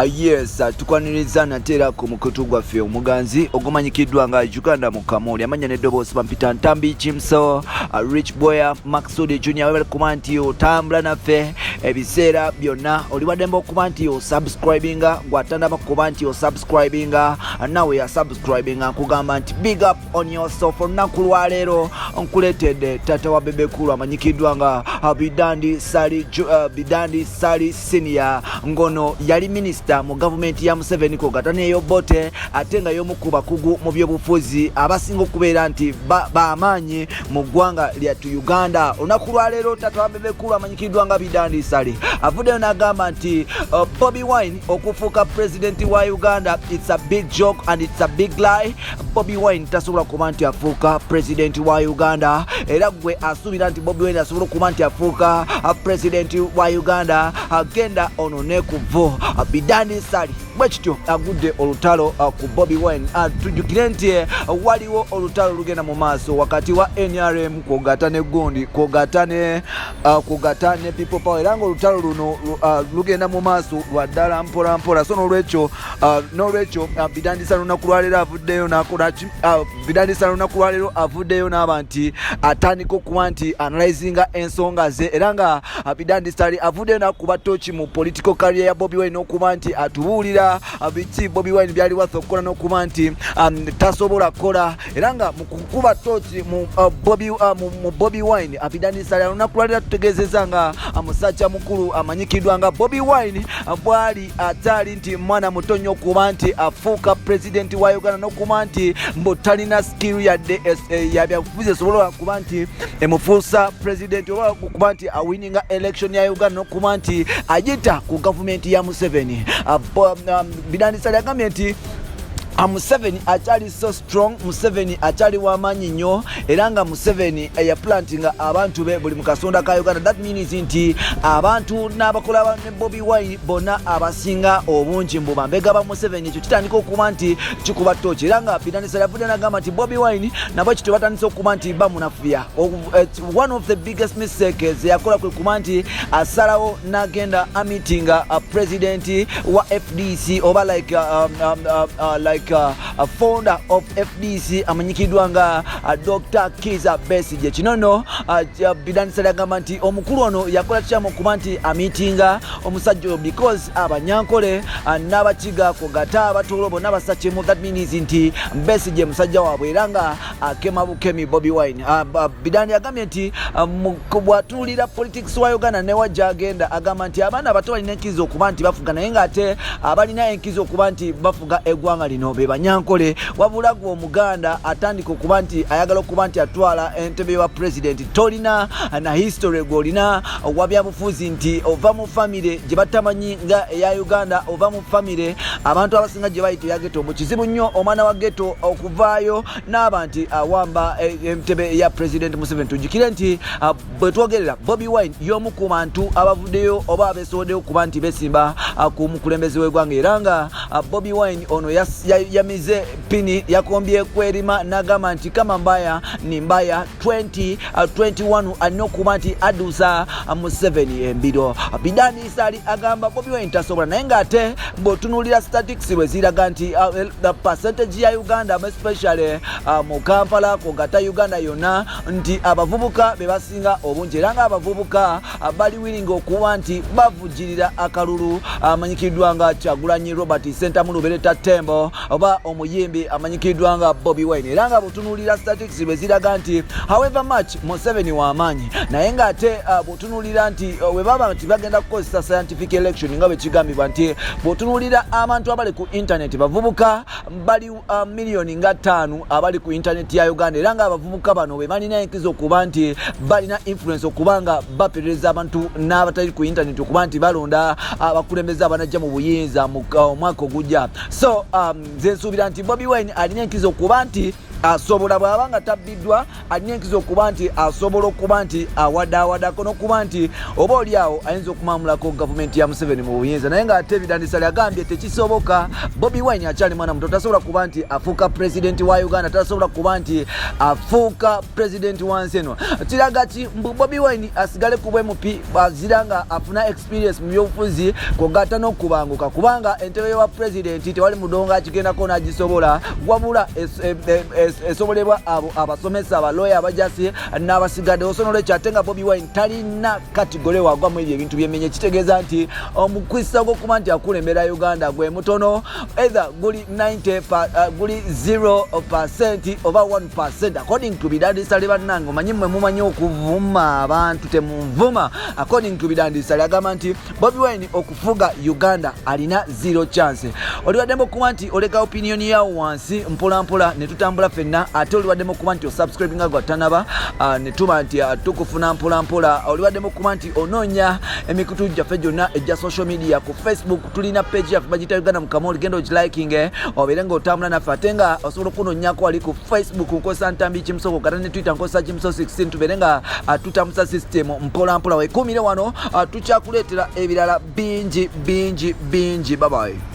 Yes, tukwaniriza nate era ku mukutu gwaffe omuganzi ogumanyikiddwa nga Uganda mu Kamooli. Amanya n'eddoboozi bampita Ntambi Kimso, Rich Boya Maxud Junior. Webale kuba nti otambula naffe ebiseera byonna. Oli waddembe okuba nti osubscribinga, gwatandaba kuba nti osubscribinga, nawe yasubscribinga, nkugamba nti big up on yourself. Olunaku lwaleero nkuleetedde taata wa Bebe Cool amanyikiddwa nga Bidandi Sali, Bidandi Sali Senior, ngono yali minisita mu gavumenti ya Museveni kogata neyobote, ate nga y'omu ku bakugu mu byobufuzi abasinga okubeera nti bamaanyi mu ggwanga lyattu Uganda. Olunaku lwaleero taata wa Bebe Cool amanyikiddwa nga Bidandi Sali avuddeyo n'agamba nti Bobi Wine okufuuka pulezidenti wa Uganda, it's a big joke and it's a big lie. Bobi Wine tasobola kuba nti afuuka pulezidenti wa Uganda, era gwe asuubira nti Bobi Wine asobola okuba nti afuuka pulezidenti wa Uganda, agenda onone ku vvo. Bidandi Sali bwe kityo agudde olutalo ku Bobi Wine. Tujjukire nti waliwo olutalo olugenda mu maaso wakati wa NRM kwogata ne gundi kwogata ne People Power, era nga olutalo luno lugenda mu maaso lwa ddala mpola mpola. So n'olwekyo Bidandi Sali lunaku lwaleero avuddeyo nakolaki? Bidandi Sali lunaku lwaleero avuddeyo n'aba nti atandika okuba nti analyzinga ensonga ze, era nga Bidandi Sali avuddeyo n'akuba toki mu political career ya Bobi Wine n'okuba nti atubuulira biki Bobi Wine byali watha okukola n'okuba nti tasobola kukola. Era nga mu kukuba toki mu Bobi Wine, Bidandi Sali olunaku lwaleero atutegeezezza nga musajja mukulu amanyikiddwa nga Bobi Wine bwali ataali nti mwana muto nnyo okuba nti afuuka pulezidenti wa Uganda, n'okuba nti mbu talina skill yadde yabyabufuzi esobola kuba nti emufuusa pulezidenti oba okuba nti awininga election ya Uganda, n'okuba nti ayita ku gavumenti ya Museveni. Bidandi Sali agambye nti Museveni akyali so strong, Museveni akyali w'amaanyi nnyo, era nga Museveni yaplantinga abantu be buli mu kasonda ka Uganda. That means nti abantu n'abakola ne Bobi Wine bonna abasinga obungi mbu bambega ba Museveni. Ekyo kitandika okuba nti kikuba toki, era nga Bidandi Sali avudde nagamba nti Bobi Wine nabo kityo batandise okuba nti bamunafuya. One of the biggest mistake zeyakola kwe kuba nti asalawo n'agenda ameetinga president wa FDC oba like a founder of FDC amanyikiddwa nga Dr Kiza Besigye. Kino nno Bidandi Sali agamba nti omukulu ono yakola kyamu okuba nti ameetinga omusajja oyo, because Abanyankole n'Abakiga kugata Abatoolo bonna basakyemu. That means nti Besigye musajja waabwe, era nga akema bukemi Bobi Wine. Bidandi agambye nti bw'atunuulira politics wa Uganda newa gyagenda, agamba nti abaana abato balina enkizo okuba nti bafuga, naye ng'ate abalina enkizo okuba nti bafuga eggwanga lino be Banyankole. Wabula gwe Omuganda atandika okuba nti ayagala okuba nti atwala entebe wa president, tolina na history gw'olina wa byabufuzi, nti ova mu famire gye batamanyi nga eya Uganda, ova mu famire abantu abasinga gye bayita eya ghetto. Mu kizibu nnyo omwana wa ghetto okuvaayo n'aba nti awamba entebe ya President Museveni. Tujjukire nti bwe twogerera, Bobi Wine y'omu ku bantu abavuddeyo oba abeesoboddeyo okuba nti besimba ku mukulembeze w'eggwanga, era nga Bobi Wine ono yamize pini, yakombye kwerima n'agamba nti kama mbaya ni mbaya, 2021 alina okuba nti addusa Museveni embiro. Bidandi Sali agamba Bobi Wine tasobola, naye ng'ate bw'otunuulira statistics bwe ziraga nti the percentage ya Uganda, especially mu Kampala kogata Uganda yonna, nti abavubuka be basinga obungi, era nga abavubuka bali willing okuba nti bavujjirira akalulu amanyikiddwa nga Kyagulanyi Robert Sentamu Lubereta Tembo oba omuyimbi amanyikiddwa nga Bobi Wine. Era nga bw'otunuulira statistics bwe ziraga nti however much Museveni w'amaanyi, naye ng'ate bw'otunuulira nti we baba nti bagenda kukozesa scientific election nga bwe kigambibwa, nti bw'otunuulira abantu abali ku internet bavubuka bali miliyoni nga 5 abali ku internet ya Uganda, era nga abavubuka bano be balina enkizo okuba nti balina influence okuba nga baperereza abantu n'abatali ku internet okuba nti balonda abakulembeze abanajja mu buyinza mu omwaka ogujja. So nze nsuubira nti Bobi Wine alina enkizo okuba nti Asobola bw'aba nga tabbiddwa, alina enkizo okuba nti asobola okuba nti awadaawadako n'okuba nti oba oli awo ayinza okumamulako gavumenti ya Museveni mu buyinza. Naye ng'ate Bidandisale agambye tekisoboka. Bobi Wine akyali mwana muto, tasobola kuba nti afuuka pulezidenti wa Uganda, tasobola kuba nti afuuka pulezidenti wa nsi eno. Kiraga ki mbu Bobi Wine asigale ku bwMP azira nga afuna experience mu byobufuzi, kwogatta n'okubanguka, kubanga entebe y'obwa pulezidenti tewali mudongo akigendako n'agisobola, wabula esobolebwa abo abasomesa, abaloya, abajasi n'abasigadde. Osonola ekyo, ate nga Bobi Wine talina category wagwa mu ebyo ebintu byemenye, kitegeeza nti omukwisa gw'okuba nti akulembera Uganda gwe mutono, either guli 90 guli 0% oba 1%, according to Bidandisale. Bannange, omanyi mmwe mumanyi okuvuma abantu, temunvuma. According to Bidandisale, agamba nti Bobi Wine okufuga Uganda alina zero chance. Oliwaddemu okuba nti oleka opinion yawo wansi mpolampola ne tutambula ffenna. Ate oliwaddemu okuba nti osubscribinga gwa tanaba, ne tuba nti tukufuna mpolampola. Oliwaddemu okuba nti onoonya emikutu gyaffe gyonna ejja social media. Ku Facebook tulina page yaffe bagiyita Uganda Mukamoli, genda ogilikinge obeere ng'otambula naffe. Ate nga osobola okunoonyako wali ku Facebook, nkozesa Ntambi Kimusoko, kata ne Twitter nkozesa Kimuso 16. Tubeere nga tutambuza system mpolampola. Wekumire wano, tukyakuleetera ebirala bingi bingi bingi. Babayi.